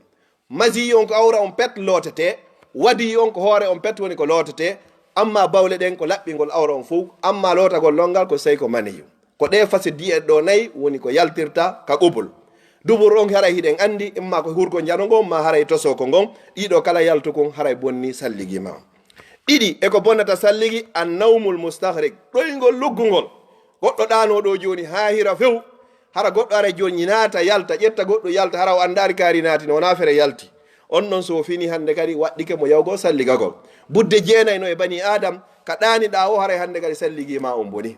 Masiyu on ko awra on pet lootete, wadiyu on ko hoore on pet woni ko lootete, amma bawle ɗen ko laɓɓingol awra on fow, amma lootagol lonngal ko sey ko maniyu. Ko ɗee fase di'e ɗo nayi woni ko yaltirta ka qubul. Dubur on haray hiɗen anndi, imma ko hurgo njano ngon, ma haray tosoko ngon. Ɗiɗo kala yaltu kon haray bonni salligi ma. Ɗiɗi e ko bonnata salligi, an nawmul mustahrik, ɗoyngol luggungol. Goɗɗo ɗaano ɗo jooni haa hira few, hara goɗɗo haray jooni naata yalta, ƴetta goɗɗo yalta, hara o anndaali kaari naati no, wonaa fere yalti. On non so o fini hannde kadi waɗɗike mo yawgol salligagol. Budde jeenay no e bani Adam, ka ɗaaniɗaa o haray hannde kadi salligi ma on boni.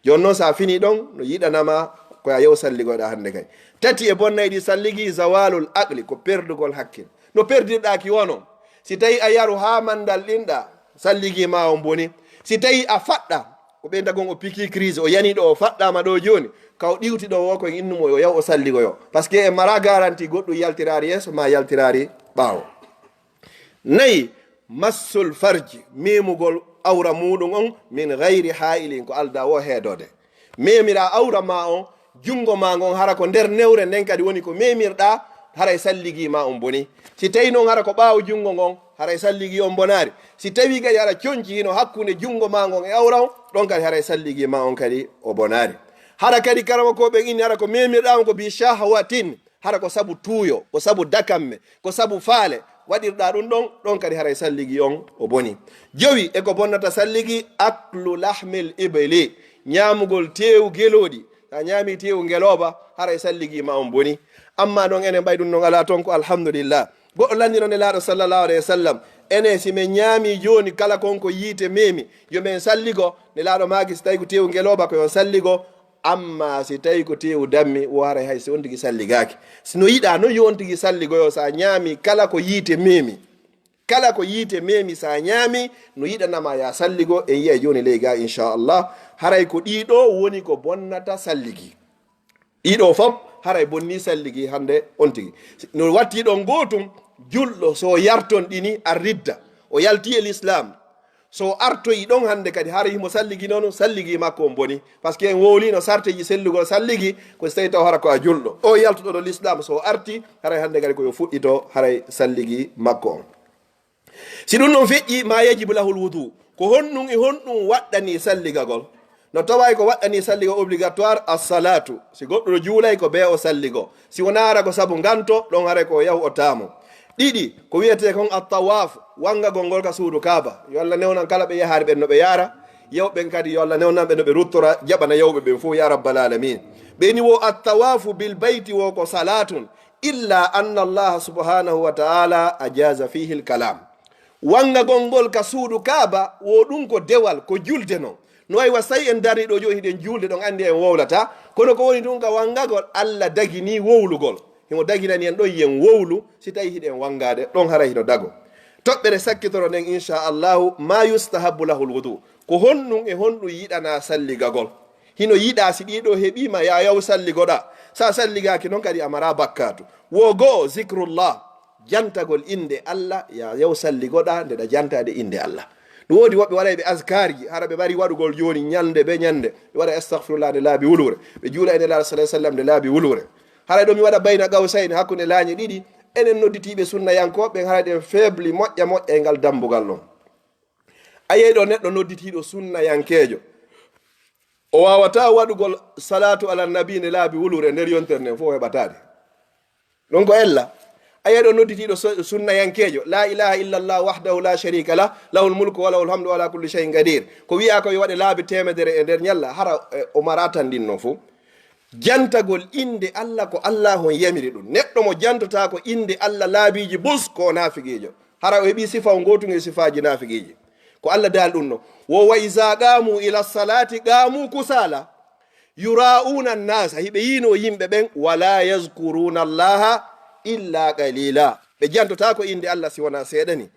Jooni non, sa fini ɗon, no yiɗanama ko a yaw salligoɗa hannde kay. Tati e bonnayɗi salligi, zawalul aqli, ko perdugol hakkil. No perdirɗa ki wono, si tawi a yaru haa mandal ɗinɗa, salligi ma on boni. Si tawi a faɗɗa, ko ɓeydagon o piki crise, o yani ɗo, o faɗɗama ɗo jooni, ka o ɗiwti ɗo wo ko en innumo o yaw o salligoyo. Parce que en mara garanti goɗɗum yaltiraari yeeso ma yaltiraari ɓaawo. Nayi, massul farji, memugol awra muɗum on, min gayri ha'ilin, ko alda wo heedode. Memira awra ma on, junngo ma ngon, hara ko nder newre nden kadi woni ko memirɗa, haray salligi ma on boni. Si tawi non hara ko ɓaawo junngo ngon, haray salligi on bonaari. Si tawi kadi hara conci hino hakkunde junngo ma ngon e awra on, ɗon kadi haray salligi ma on kadi o bonaari. Hara kadi karama ko ɓen inni hara ko memirɗa on ko bi shahwatin, hara ko sabu tuuyo, ko sabu dakamme, ko sabu faale, waɗirɗa ɗum ɗon, ɗon kadi haray salligi on o boni. Jowi, e ko bonnata salligi, aklu lahmil ibli, ñaamugol teewu gelooɗi. Sa ñaami teewu ngelooba, haray salligi ma on boni. Amma noon enen ɓay ɗum noon alaa toon, ko alhamdulillah. Goɗɗo lanndino Nelaaɗo sallallahu alayhi wa sallam, enen si men ñaami jooni kala kon ko yiite meemi, yo men salligo. Nelaaɗo maaki, si tawi ko teewu ngelooba, ko yo salligo. Amma si tawi ko teewu dammi, wo haray hay si on tigi salligaaki. Si no yiɗa noon yo on tigi salligoyo, sa ñaami kala ko yiite meemi. Kala ko yiite meemi sa ñaami, no yiɗanama ya salligo, en yi'ay jooni ley ga, inchallah. Haray ko ɗiɗo woni ko bonnata salligi. Ɗiɗo fof haray bonni salligi hannde on tigi. No watti ɗon gootum, julɗo so yarton ɗini a ridda, o yalti e l'islam. So artoyi ɗon hannde kadi haray himo salligi noon, salligi makko on boni. Parce que en wowlino sarteji sellugol salligi, ko si tawi taw hara ko a julɗo. O yaltuɗo ɗo l'islam, so arti, haray hannde kadi ko yo fuɗɗito, haray salligi makko on. Si ɗum ɗon feƴƴi, ma yajibu lahul wudu, ko honɗum e honɗum waɗɗani salligagol? No taway ko waɗɗani salliga obligatoire, as-salatu, si goɗɗo no juulay ko bee o salligo, si wonaa hara ko sabu nganto, ɗon haray ko o yahu o taamo. Ɗiɗi, ko wiyetee kon at-tawaf, wangagol ngol ka suudu Kaaba. Yo Allah newnan kala ɓe yahaari ɓen no ɓe yaara, yawɓe ɓen kadi yo Allah newnan ɓe no ɓe ruttora, jaɓana yawɓe ɓen fof ya rabbal alamin. Ɓe ni wo at-tawafu bil bayti wo ko salatun, illa anna Allah subhanahu wa ta'ala ajaza fihi al-kalam. Wangagol ngol ka suudu Kaaba, wo ɗum ko dewal, ko julde non. No wayi wa, so tawi en darni ɗo jooni hiɗen juulde, ɗon anndi en wowlata. Kono ko woni tun ka wangagol, Allah dagini wowlugol. Himo daginani en ɗon yen wowlu, si tawi hiɗen wangaade, ɗon haray hino dago. Toɓɓere sakkitoro nden, inchallahu, ma yustahabbu lahul wudu. Ko honɗum e honɗum yiɗana salligagol? Hino yiɗa si ɗiɗo heɓiima, ya yaw salligoɗa. Sa salligaaki non kadi a mara bakkaatu. Wo go'o, zikrullah. Jantagol innde Allah, ya yaw salligoɗa nde ɗa jantaade innde Allah. No woodi woɓɓe waɗayɓe askaarji, hara ɓe mari waɗugol jooni ñande be ñande. Ɓe waɗa astaghfirullah nde laabi wulure. Ɓe juula e Nelaaɗo sallallahu alaihi wasallam nde laabi wulure. Haray ɗo mi waɗa bayna qawsayni hakkunde laañe ɗiɗi. Enen nodditiiɓe sunnayankooɓe ɓen, haray ɗen feebli moƴƴa moƴƴa e ngal dambugal ɗon. A yiyay ɗo neɗɗo nodditiiɗo sunnayankeejo. O waawataa waɗugol salatu ala nabi nde laabi wulure nder yontere nden fof o heɓataade. Ɗum ko ella. A yiyay ɗo nodditiiɗo so-, sunnayankeejo, la ilaha illa Allah wahdahu la sharika lah, lahul mulku wa lahul hamdu wa ala kulli shay'in qadir. Ko wi'a ko yo waɗe laabi teemedere e nder ñalla, hara, e, o mara tan ɗin non fof. Jantagol innde Allah ko Allah on yamiri ɗum. Neɗɗo mo jantotaako innde Allah laabiiji bus ko o naafiqiijo. Hara o heɓi sifa o ngootun e sifaaji naafiqiiji. Ko Allah daali ɗum no. Wo wa iza qamu ila salati qamu kusala. Yura'una an-nasa, hiɓe yiino yimɓe ɓen, wala yazkuruna Allaha illa qalila. Ɓe jantotaako innde Allah si wonaa seeɗa ni.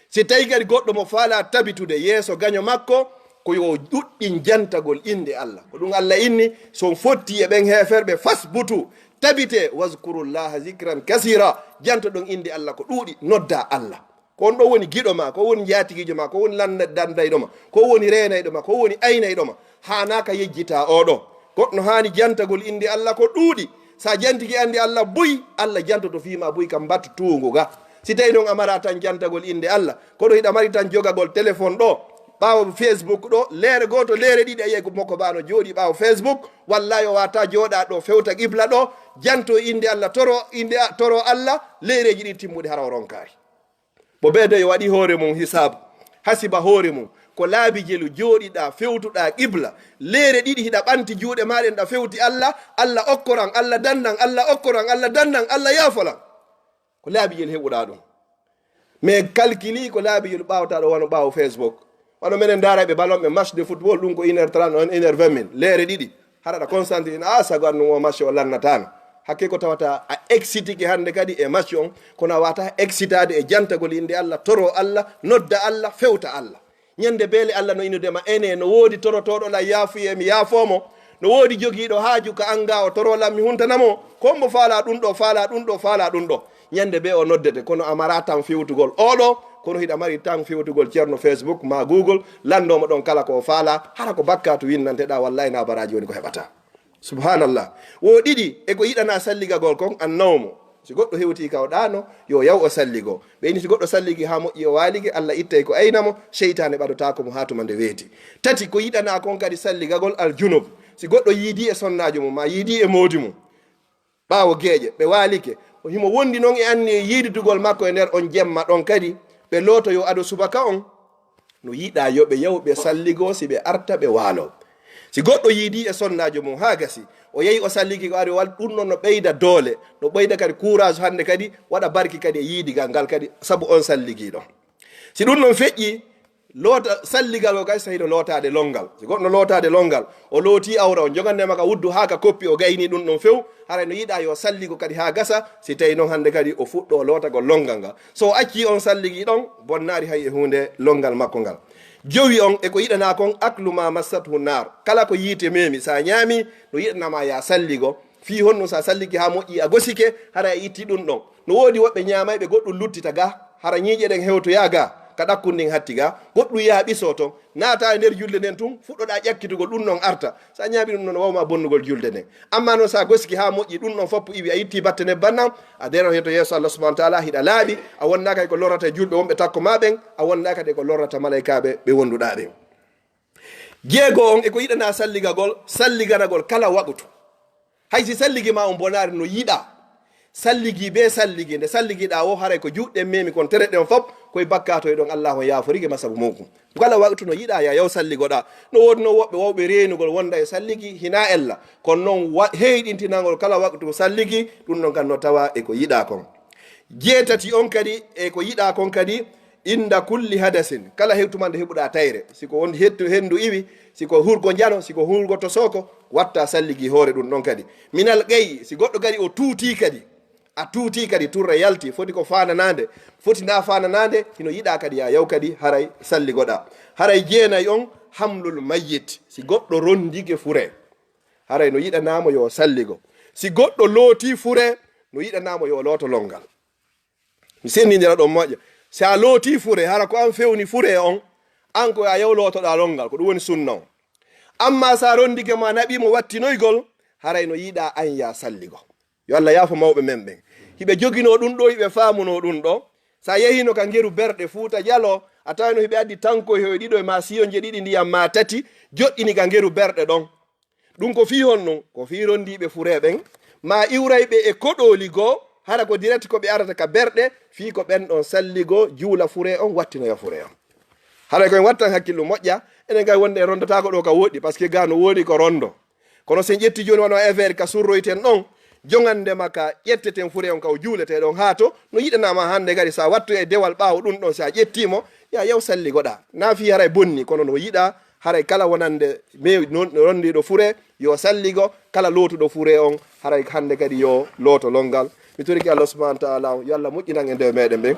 Si tawi kadi goɗɗo mo faala tabitude yeeso gaño makko, ko yo ɗuɗɗin jantagol innde Allah. Ko ɗum Allah inni, so on fotti e ɓen heeferɓe, fasbutu, tabite, wazkurullaha zikran kasira, jantoɗon innde Allah ko ɗuuɗi, nodda Allah. Ko on ɗo woni giɗo ma, ko woni njaatigiijo ma, ko woni landa-, dandayɗo ma, ko woni reenayɗo ma, ko woni aynayɗo ma. Haanaaka yejjita oɗo. Goɗɗo haani jantagol innde Allah ko ɗuuɗi. Sa jantike annde Allah buy, Allah jantoto fii ma buy ka mbattu tuungu ga. Si tawi non a mara tan jantagol innde Allah, kono hiɗa mari tan jogagol téléphone ɗo, ɓaawo Facebook ɗo, leere gooto, leere ɗiɗi a yiyay ko mokko ba no jooɗi ɓaawo Facebook, walla yo wata jooɗa ɗo fewta qibla ɗo, janto innde Allah, toro innde a-, toro Allah, leereeji ɗiɗi timmuɗi hara o ronkaari. Mo beedo yo waɗi hoore mum hisaabu, hasiba hoore mum, ko laabi jelu jooɗiɗaa, fewtuɗaa qibla, leere ɗiɗi hiɗa ɓanti juuɗe maa ɗen ɗa fewti Allah, Allah okkoran, Allah dandan, Allah okkoran, Allah dandan, Allah yaafolan. Ko laabi jelu heɓuɗaa ɗum. Mais calculi ko laabi jelu ɓaawata ɗo wano ɓaawo Facebook. Wano menen ndaarayɓe ballon ɓe match de football, ɗum ko une heure trente, on une heure vingt mille, leere ɗiɗi. Hara ɗa concentré ina, a sago anndu o match o lannataano. Hakke ko tawata a excitike hannde kadi e match on, kono a wata excitade e jantagol innde Allah, toro Allah, nodda Allah, fewta Allah. Ñande beele Allah no inude ma, ene no woodi torotooɗo la yaafuye mi yaafoo mo. No woodi jogiiɗo haaju ka an ga o toro lan mi huntana mo. Ko mbo faala ɗum ɗo, faala ɗum ɗo, faala ɗum ɗo. Ñande bee o noddete, kono a mara tan fewtugol oɗo, kono hiɗa mari tan fewtugol ceerno Facebook ma Google, lanndoo mo ɗon kala ko o faala, hara ko bakkaatu winnanteɗaa, wallahi na baraaji woni ko heɓataa. Subhanallah. Wo ɗiɗi, e ko yiɗanaa salligagol kon, annawmu. Si goɗɗo hewtii ka o ɗaano, yo yaw o salligo. Ɓeyni si goɗɗo salligi haa moƴƴi o waalike, Allah ittay ko ayna mo, seytaane ɓadotaako mo haa tuma nde weeti. Tati, ko yiɗanaa kon kadi salligagol aljunub. Si goɗɗo yiidii e sonnaajo mum, maa yiidii e moodi mum, ɓaawo geeƴe, ɓe waalike, Himo wondi noon e anniye yiiditugol makko e nder on jemma ɗon kadi, ɓe lootoyo ado subaka on. No yiɗaa yo ɓe yaw ɓe salligo, si ɓe arta ɓe waalo. Si goɗɗo yiidii e sonnaajo mum haa gasi, o yehi o salligi ko ari o wal, ɗum ɗon no ɓeyda doole, no ɓeyda kadi courage hannde kadi, waɗa barki kadi e yiidigal ngal kadi, sabu on salligi ɗon. Si ɗum ɗon feƴƴi, loota salligal o kadi, so hino lootaade lonngal. Si goɗɗo lootaade lonngal, o looti awra, o jogande maka wuddu haa ka koppi, o gayni ɗum ɗon few, haray no yiɗaa yo salligo kadi haa gasa, si tawi noon hannde kadi o fuɗɗo lootagol lonngal ngal. So o accii on salligi ɗon, bonnaari hay e huunde lonngal makko ngal. Jowi on e ko yiɗanaa kon, aklu ma massathu naar, kala ko yiite memi, sa ñaami, no yiɗanaa ma ya salligo. Fii honno sa salligi haa moƴƴi a gosike, hara a itti ɗum ɗon. No woodi woɓɓe ñaamayɓe goɗɗum luttita ga, hara ñiiƴe ɗen hewtoya ga, ka ɗakkun ndin hatti ga, goɗɗum yaha ɓiso ton, naata e nder julde nden tun, fuɗɗoɗaa ƴakkitugol ɗum ɗon arta. Sa ñaami ɗum ɗon, wawma bonnugol julde nden. Amma noon sa gosiki haa moƴƴi ɗum ɗon foppu iwi, a itti batte nebban nan, a dero heto yeeso Allah subhanahu wa taala, hiɗa laaɓi, a wonnaaka e ko lorrata e julɓe wonɓe takko ma ɓen, a wonnaaka e ko lorrata malaykaaɓe ɓe wonduɗaa ɓen. Jeego on e ko yiɗanaa salligagol, salliganagol kala waqtu. Hay si salligi ma on bonaari no yiɗaa, salligi bee salligi, nde salligiɗaa wo haray ko juuɗe memi kon tere ɗen fop, koye bakkatoy ɗon Allah on yaaforige ma sabu muukum. Kala waqtu no yiɗaa ya yaw salligoɗaa. No woodi no woɓɓe wawɓe reenugol wonda e salligi, hina ella. Kono noon wa-, heyɗintinangol kala waqtu salligi, ɗum ɗon kan no tawa e ko yiɗaa kon. Jeetati on kadi, e ko yiɗaa kon kadi, inda kulli hadasin, kala hewtumande heɓuɗaa tayre, si ko on hettu, henndu iwi, si ko hurgo njano, si ko hurgo to sooko, watta salligi hoore ɗum ɗon kadi. Minal gay, si goɗɗo kadi o tuuti kadi, a tuuti kadi, turra yalti, foti ko fananande, foti na fananande, hino yiɗaa kadi ya yaw kadi, haray salligoɗaa. Haray jeenay on, hamlul mayyit, si goɗɗo rondike fure, haray no yiɗanaamo yo salligo. Si goɗɗo looti fure, no yiɗanaamo yo looto lonngal. Mi senndindira ɗon moƴƴa. Si a looti fure, hara ko an fewni fure on, an ko a yaw lootoɗaa lonngal, ko ɗum woni sunna on. Amma sa rondike ma naɓi mo wattinoygol, haray no yiɗaa an ya salligo. Yo Allah yaafo mawɓe men ɓen. Hiɓe joginoo ɗum ɗo, hiɓe faamunoo ɗum ɗo. Sa yehino ka ngeru berɗe Fuuta Jalo, a tawayno hiɓe addi tankoy hoye ɗiɗo e ma siyonje ɗiɗi ndiyam ma tati, joɗɗini ka ngeru berɗe ɗon. Ɗum ko fii honɗum? Ko fii rondiiɓe fure ɓen, ma iwrayɓe e koɗooli goo, hara ko direct ko ɓe arata ka berɗe, fii ko ɓen ɗon salligo, juula fure on, wattinoya fure on. Haray ko en wattan hakkillu moƴƴa, enen kay wonde en rondataako ɗo ka woɗɗi, parce que gaa no woɗi ko rondo. Kono si en ƴetti jooni wano affaire ka surroyten ɗon, jongande ma ka ƴetteten fure on ka o juuletee ɗon haa to, no yiɗanaama hannde kadi sa wattu e dewal ɓaawo ɗum ɗon, si a ƴettii mo, ya yaw salligoɗaa. Na fii haray bonni, kono no yiɗaa, haray kala wonande me non-, rondiiɗo fure, yo salligo, kala lootuɗo fure on, haray hannde kadi yo looto lonngal. Mi torike Allah subhanahu wa taala, yo Allah moƴƴinan e nde meɗen ɓen.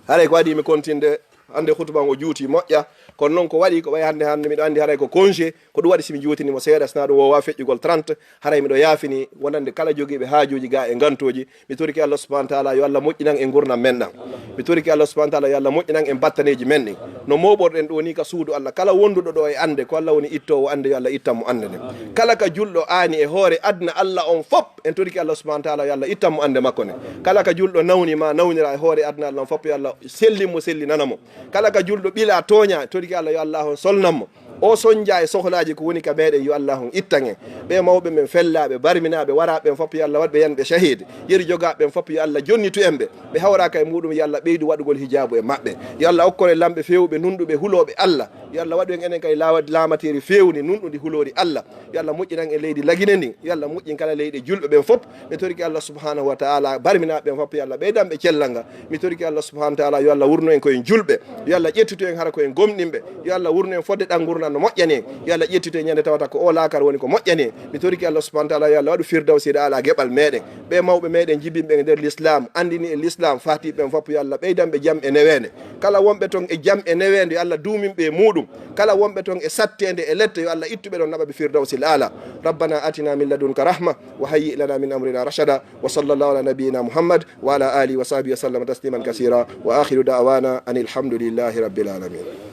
Haray ko waɗi mi kontinde, hannde hutuba on o juuti moƴƴa, kono noon ko waɗi ko ɓay hannde, hannde miɗo anndi haray ko congé, ko ɗum waɗi si mi juutini mo seeɗa, sina ɗum wowa feƴƴugol trente, haray miɗo yaafini wonande kala jogiiɓe haajuuji ga e ngantooji, Mi torike Allah subhanahu wa taala yo Allah moƴƴinan en ngurnam men ɗam. Mi torike Allah subhanahu wa taala yo Allah moƴƴinan en battaneeji men ɗin. No mooɓorɗen ɗo ni ka suudu Allah, kala wonduɗo ɗo e annde, ko Allah woni ittoowo annde, yo Allah ittan mo annde nden. Kala ka julɗo aani e hoore aduna Allah on fop, en torike Allah subhanahu wa taala yo Allah ittan mo annde makko nden. Kala ka julɗo nawni ma nawnira e hoore aduna Allah on fop, yo Allah sellin mo, sellinana mo. Kala ka julɗo ɓila tooña, torike Allah yo Allah on solnan mo. O sonja e sohlaaji ko woni ka meɗen, yo Allah on ittan en. Ɓe mawɓe men fellaaɓe, barminaaɓe, waraaɓe ɓen fop, yo Allah waɗ ɓe yanɓe shahid. Yeri jogaaɓe ɓen fop, yo Allah jonnitu en ɓe. Ɓe hawraaka e muɗum, yo Allah ɓeydu waɗugol hijaabu e maɓɓe. Yo Allah okkore lamɓe feewɓe, nunɗuɓe, hulooɓe Allah. Yo Allah waɗu en enen kay laawa-, laamateeri feewni, nunɗundi, huloori Allah. Yo Allah moƴƴinan en leydi Lagine ndin. Yo Allah moƴƴin kala leyɗe julɓe ɓen fop. Ɓe torike Allah subhanahu wa taala, barminaaɓe ɓen fop, yo Allah ɓeydan ɓe cellal ngal. Mi torike Allah subhanahu wa taala, yo Allah wurnu en ko en julɓe. Yo Allah ƴettitu en hara ko en gomɗinɓe. Yo Allah wurnu en fodde ɗan ngurndan no moƴƴani en. Yo Allah ƴettitu en ñande tawata ko o laakara woni ko moƴƴani en. Mi torike Allah subhanahu wa taala, yo Allah waɗu firdawsi ala geɓal meɗen. Ɓe mawɓe meɗen jibinɓe e nder l'islam, andini e l'islam, fatiɓe ɓen fop, yo Allah ɓeydan ɓe jam e neweende. Kala wonɓe ton e jam e neweende, yo Allah duumin ɓe e muɗum. Kala wonɓe ton e satteende e lette, yo Allah ittu ɓe ɗon naɓa ɓe firdawsil ala. Rabbana atina min ladunka rahma wa hayyi lana min amrina rashada. Wa sallallahu ala nabiyyina Muhammad wa ala alihi wa sahbihi wa sallama tasliman kasira. Wa akhiru da'wana anil hamdulillahi rabbil alamin.